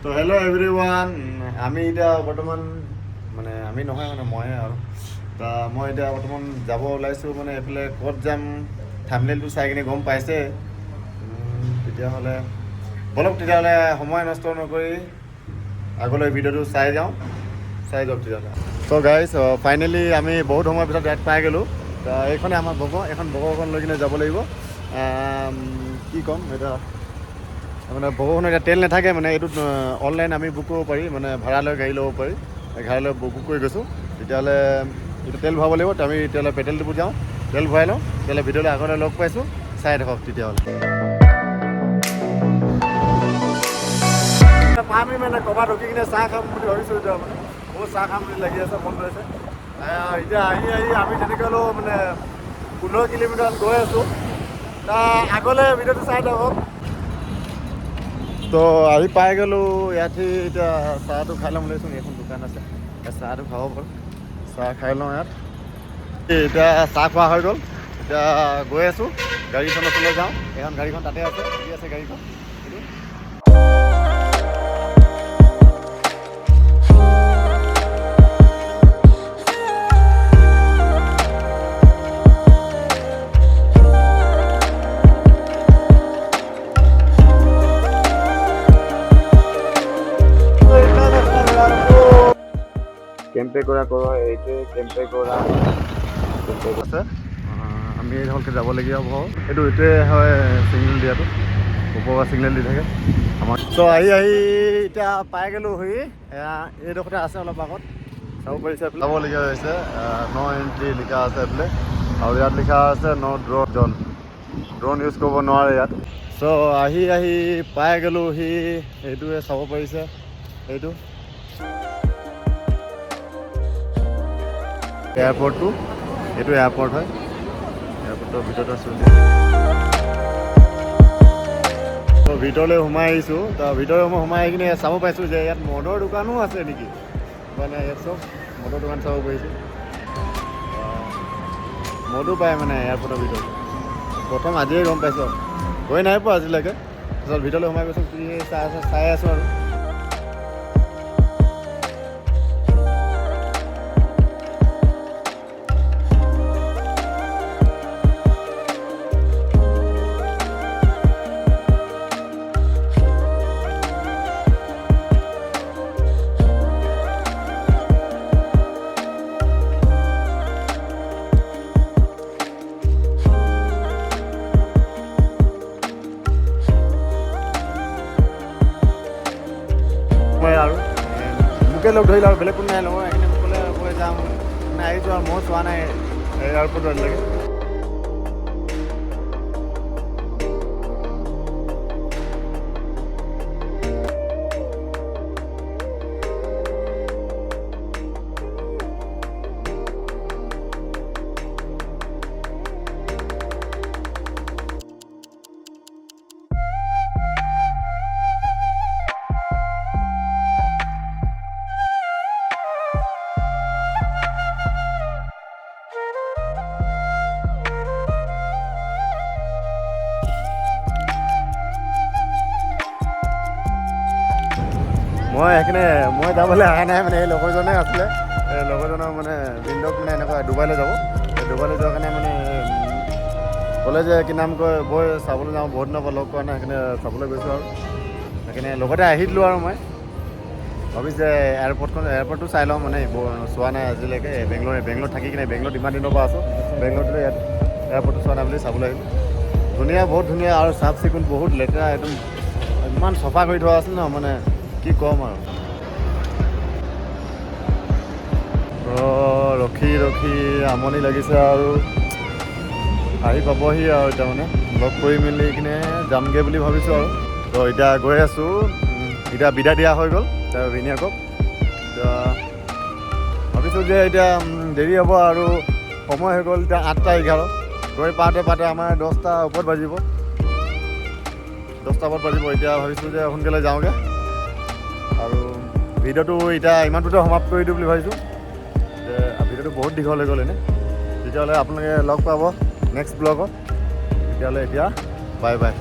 তো hello' every one, আমি এতিয়া বৰ্তমান, মানে আমি নহয়, মানে ময়ে আৰু তা মই এতিয়া বৰ্তমান যাব ওলাইছোঁ। মানে এইফালে ক'ত যাম থাম্বনেইলটো চাই কিনে গম পাইছে। তেতিয়াহ'লে ব'লক, তেতিয়াহ'লে সময় নষ্ট নকৰি আগলৈ ভিডিঅ'টো চাই যাওঁ, চাই যাওক তেতিয়াহ'লে। চ' গাইজ, ফাইনেলি আমি বহুত সময়ৰ পিছত ইয়াত পাই গ'লোঁ। ত এইখনে আমাৰ বগ, এইখন বগখন লৈ কিনে যাব লাগিব। কি ক'ম এতিয়া, মানে বগখনৰ এতিয়া তেল নাথাকে। মানে এইটোত অনলাইন আমি বুক কৰিব পাৰি, মানে ভাড়ালৈ গাড়ী ল'ব পাৰি। ভাড়ালৈ বুক কৰি গৈছোঁ। তেতিয়াহ'লে এইটো তেল ভৰাব লাগিব। তো আমি তেতিয়াহ'লে পেট্ৰল ডিপুত যাওঁ, তেল ভৰাই লওঁ। তেতিয়াহ'লে ভিডিঅ'লৈ আগলৈ লগ পাইছোঁ, চাই থাকক। তেতিয়াহ'লে পামি মানে ক'ৰবাত ৰখি কিনে চাহ খাম বুলি ভাবিছোঁ। এতিয়া মানে বহুত চাহ খাম বুলি লাগি আছে, মন গৈছে। এতিয়া আহি আহি আমি যেনেকৈ হ'লেও মানে 15 কিলোমিটাৰ গৈ আছোঁ। তা আগলৈ ভিডিঅ'টো চাই থাকক। তো আহি পাই গ'লোঁ ইয়াত। এতিয়া চাহটো খাই ল'ম বুলি ভাবিছোঁ। এইখন দোকান আছে, ইয়াত চাহটো খাব পাৰোঁ। চাহ খাই লওঁ ইয়াত। এতিয়া চাহ খোৱা হৈ গ'ল। এতিয়া গৈ আছোঁ, গাড়ীখনৰ ওচৰলৈ যাওঁ। এইখন গাড়ীখন তাতে আছে, কি আছে গাড়ীখন এইটো। কেম্পেগৌড়া কৰোঁ, এইটোৱে কেম্পেগৌড়া। আছে। আমি এইডোখৰকে যাবলগীয়া হ'ব। এইটোৱে হয় ছিগনেল দিয়াটো, ওপৰৰ পৰা ছিগনেল দি থাকে আমাক। ত' আহি আহি এতিয়া পাই গ'লোঁ। সি এয়া এইডোখৰতে আছে, অলপ আগত চাব পাৰিছে। যাবলগীয়া হৈছে। ন' এণ্ট্ৰি লিখা আছে এইফালে আৰু ইয়াত লিখা আছে ন' ড্ৰ'ন, ড্ৰ'ন ইউজ কৰিব নোৱাৰে ইয়াত। চ' আহি আহি পাই গ'লোঁ। সি এইটোৱে চাব পাৰিছে, এইটো এয়াৰপৰ্টটো। এইটো এয়াৰপৰ্ট হয়। এয়াৰপৰ্টৰ ভিতৰত আছোঁ। তো ভিতৰলৈ সোমাই আহিছোঁ। তাৰ ভিতৰলৈ মই সোমাই আহি কিনে চাব পাইছোঁ যে ইয়াত মদৰ দোকানো আছে নেকি। মানে ইয়াত চব মদৰ দোকান চাব পাৰিছোঁ। মদো পায় মানে এয়াৰপৰ্টৰ ভিতৰত। প্ৰথম আজিয়ে গম পাইছোঁ, গৈ নাই পোৱা আজিলৈকে। তাৰপিছত ভিতৰলৈ সোমাই গৈছোঁ, কি চাই আছোঁ, চাই আছোঁ আৰু। মই আৰু মোকে লগ ধৰিলে আৰু বেলেগ কোনো নাই লগৰ। সেইকাৰণে মোক ক'লে গৈ যাম, মানে আহিছোঁ আৰু ময়ো চোৱা নাই এয়াৰপৰ্টত আজিলৈকে। মই সেইকাৰণে মই যাবলৈ অহা নাই, মানে এই লগৰজনে আছিলে। এই লগৰজনৰ মানে ভিনদেউক মানে এনেকুৱা ডুবাইলৈ যাব। এই ডুবাইলৈ যোৱাৰ কাৰণে মানে ক'লে যে কি নাম কয়, বৈ চাবলৈ যাওঁ, বহুত দিনৰ পৰা লগ কৰা নাই। সেইকাৰণে চাবলৈ গৈছোঁ আৰু সেইকাৰণে লগতে আহি দিলোঁ। আৰু মই ভাবিছোঁ এয়াৰপৰ্টখন, এয়াৰপৰ্টটো চাই লওঁ, মানে চোৱা নাই আজিলৈকে। বেংগলোৰ থাকি কিনে, বেংগলোৰত ইমান দিনৰ পৰা আছোঁ, বেংগলোৰতো ইয়াত এয়াৰপৰ্টটো চোৱা নাই বুলি চাবলৈ আহিলোঁ। ধুনীয়া, বহুত ধুনীয়া আৰু চাফ চিকুণ, বহুত লেতেৰা, একদম ইমান চফা কৰি থোৱা আছিল ন, মানে কি ক'ম আৰু। তো ৰখি ৰখি আমনি লাগিছে আৰু আহি পাবহি আৰু এতিয়া মানে লগ কৰি মেলি কিনে যামগৈ বুলি ভাবিছোঁ আৰু। তো এতিয়া গৈ আছোঁ। এতিয়া বিদায় দিয়া হৈ গ'ল তাৰ ভিনীয়েকক। এতিয়া ভাবিছোঁ যে এতিয়া দেৰি হ'ব আৰু সময় হৈ গ'ল এতিয়া 8টা 11। গৈ পাওঁতে পাওঁতে আমাৰ 10টা ওপৰত বাজিব, 10টা ওপৰত বাজিব। এতিয়া ভাবিছোঁ যে সোনকালে যাওঁগৈ আৰু ভিডিঅ'টো এতিয়া ইমানটোতে সমাপ্ত কৰি দিওঁ বুলি ভাবিছোঁ যে ভিডিঅ'টো বহুত দীঘল হৈ গ'ল এনেই। তেতিয়াহ'লে আপোনালোকে লগ পাব নেক্সট ব্লগত। তেতিয়াহ'লে এতিয়া বাই বাই।